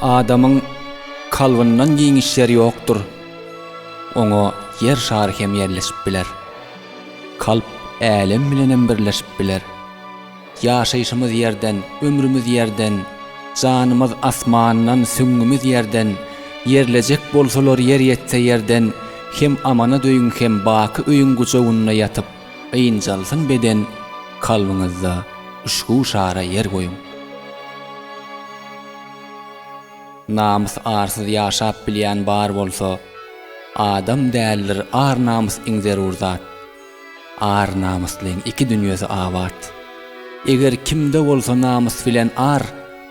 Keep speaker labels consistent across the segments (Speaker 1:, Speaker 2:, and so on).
Speaker 1: Adamyň kalbyndan giňiş ýer ýokdur. Oňa Ýer şary hem ýerleşip biler. Kalp älem bilenem birleşip biler. Ýaşaýşymyz ýerden, ömrümiz ýerden, Janymyz asmandan, süňňümiz ýerden, Ýerlejek bolsalar ýer ýetse ýerden, Hem amanat öýüň hem baky öýüň gujagynda ýatyp, ynjalsyn beden, Kalbyňyzda üşgü şara ýer goýuň. Namys-arsyz ýaşap bilýän bar bolsa, Adam däldir ar-namys iň zerur zat. Ar-namyslyň iki dünýesi abat. Eger kimde bolsa namys bilen ar,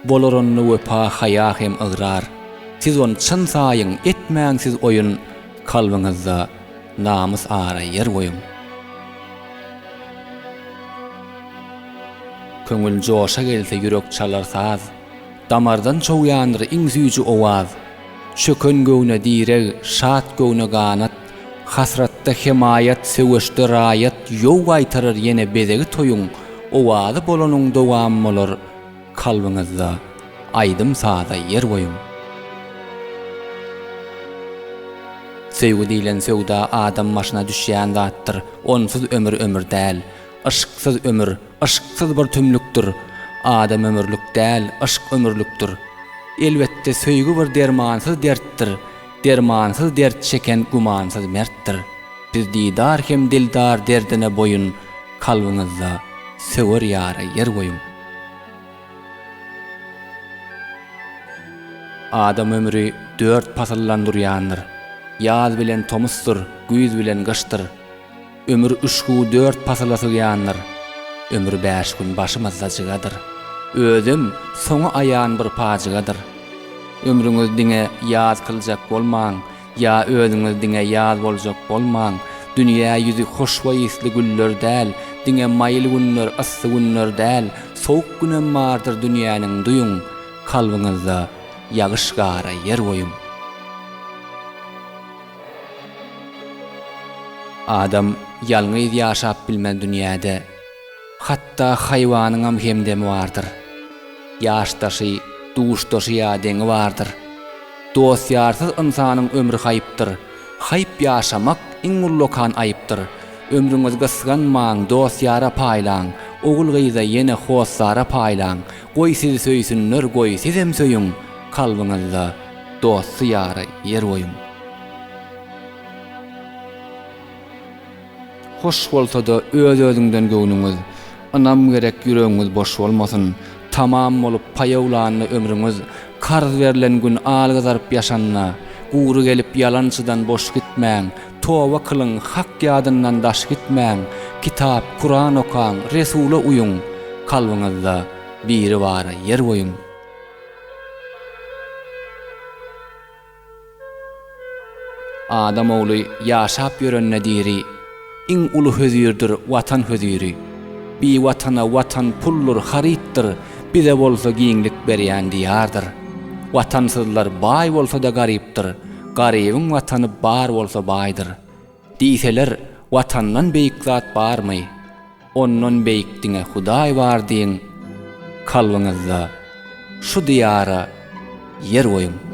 Speaker 1: Bolar onda wepa, haýa hem ygrar. Siz ony çyn saýyň, etmäň siz oýun, Kalbyňyzda namys-ara ýer goýuň. Köňül joşa gelse ýürek çalar saz, Damardan çowýandyr iň süýji owaz. Çöken göwne direg, şat göwne ganat, Hasratda hemaýat, söweşde raýat, Ýow gaýtarar ýene bezegi toýuň, Owazy bolanyň dowam bolar, Kalbyňyzda aýdym-saza ýer goýuň. Söýgi diýlen söwda adam başyna düşýän zatdyr, Onsuz ömür ömür däl. Yşksyz ömür, yşksyz bir tümlükdir. Adam ömürlik däl, yşk ömürlikdir. Elbetde, söýgi bir dermansyz dertdir. Dermansyz dert çeken gümansyz mertdir. Siz didar hem dildar derdine boýun, Kalbyňyzda söwer ýara ýer goýuň. Adam ömri dört pasyldan durýandyr. Ýaz bilen tomusdyr, güýz bilen gyşdyr. Ömür üşgü dört pasyla sygýandyr. Ömür bäş gün başymyzda jygadyr. Özem soňy aýan bir pajygadyr. Ömrüňiz diňe ýaz kyljak bolmaň, Ýa özüňiz diňe ýaz boljak bolmaň. Dünýä ýüzi hoşboý ysly güller däl, Diňe maýyl günler, yssy günler däl, Sowuk günem bardyr dünýäniň duýuň, Kalbyňyzda ýagyş-gara ýer goýuň. Adam ýalňyz ýaşap bilmez dünýäde. Hatda haýwanyňam hemdemi bardyr. Ýaşdaşy, duşdaşy ýa deňi bardyr. Dost-ýarsyz ynsanyň ömri haýpdyr. Haýp ýaşamak iň ullakan aýypdyr. Ömrüňizi gysganmaň, dost-ýara paýlaň. Ogul-gyza ýene hossara paýlaň. Goý sizi söýsünler, goý sizem söýüň. Kalbyňyzda dosty-ýara ýer goýuň. Hoş bolsa-da öz-özüňden göwnüňiz, Ynam gerek ýüregiňiz boş bolmasyn. Tamam bolup paýawlanda ömrüňiz, Karz berlen gün al gyzaryp ýaşanda, Gury gelip ýalançydan boş gitmäň, Toba kylyň, Hak ýadyndan daş gitmäň, Kitap, Kuran okaň, Resula uýuň, Kalbyňyzda Biribara ýer goýuň. Adam ogly ýaşap ýörende diri, Iň uly hözirdir Watan höziri. Biwatana Watan puldur, harytdyr, Bize bolsa giňlik berýän Diýardyr. Watansyzlar baý bolsa-da garypdyr, Garybyň Watany bar bolsa baýdyr. Diýseler, Watandan beýik zat barmy? Ondan beýik diňe Hudaý bar diýiň, kalbyňyzda şu Diýara ýer goýuň.